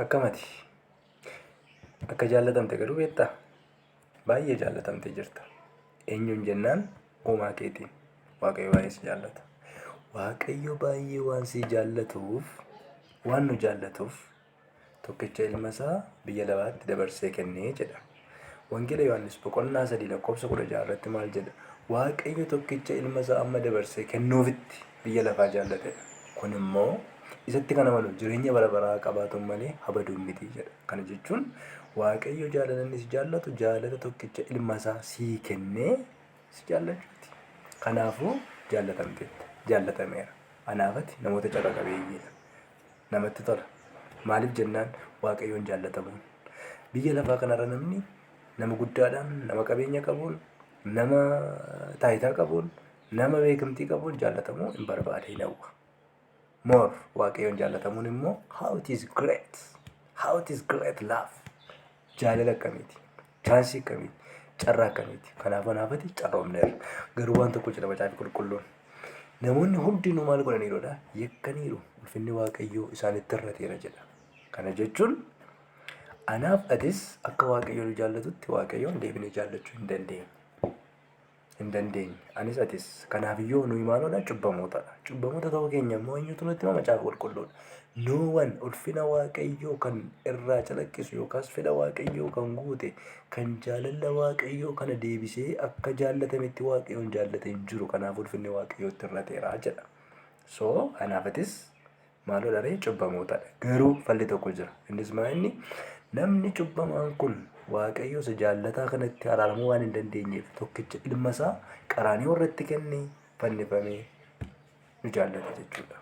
Akkamati? Akka jaallatamte garuu beektaa? Baay'ee jaallatamtee jirta. Eenyuun jennaan uumaa keetiin. Waaqayyo baay'ee si jaallata. Waaqayyo baay'ee waan si jaallatuuf, waan nu jaallatuuf tokkicha ilma isaa biyya lafaatti dabarsee kennee jedha. Wangeela Yohaannis boqonnaa 3 lakkoofsa 16 irratti maal jedha? Waaqayyo tokkicha ilma isaa amma dabarsee kennuufitti biyya lafaa jaallatedha. Kun immoo isatti kan amanu jireenya bara baraa qabaatuun malee habaduun miti jedha. Kana jechuun Waaqayyo jaalala inni si jaallatu jaalala tokkicha ilma isaa sii kennee si jaallachuuti. Kanaafuu jaallatamteetta, jaallatameera. Anaaf ati namoota carra qabeeyyiidha. Namatti tola. Maaliif jennaan Waaqayyoon jaallatamuun. Biyya lafaa kanarra namni nama guddaadhaan, nama qabeenya qabuun, nama taayitaa qabuun, nama beekamtii qabuun jaallatamuu hin barbaada, hin hawwa. More Waaqayyoon jaallatamuun immoo how it is great, how it is great love. Jaalala akkamiiti? Chaansii akkamiiti? Carraa akkamiiti? Kanaaf anaafati carroomneerra. Garuu waan tokko jedha Macaafi Qulqulluun. Namoonni hundinuu maal godhaniiruudha? Yakkaniiru. Ulfinni Waaqayyoo isaanitti hir'ateera jedha. Kana jechuun anaaf atis akka Waaqayyo nu jaallatutti Waaqayyoon deebinee jaallachuu hin dandeenye. Hin dandeenye. Anis atis. Kanaafiyyuu nuyi maaloodha? Cubbamootadha. Cubbamoota ta'uu keenya immoo eenyutu nutti hima? Macaafa Qulqulluudha. No one ulfina Waaqayyoo kan irraa calaqqisu yookaas fedha Waaqayyoo kan guute kan jaalala Waaqayyoo kana deebisee akka jaallatametti Waaqayyoon jaallate hin jiru. Kanaaf ulfinni Waaqayyoo itti hir'ateera jedha. So anaaf atis maaloodha ree? Cubbamootadha. Garuu falli tokko jira. Innis maa inni? Namni cubbamaan kun Waaqayyo isa jaallataa kanatti araaramuu waan hin dandeenyeef tokkicha ilma isaa qaraanioo irratti kennee fannifamee nu jaallate jechuudha.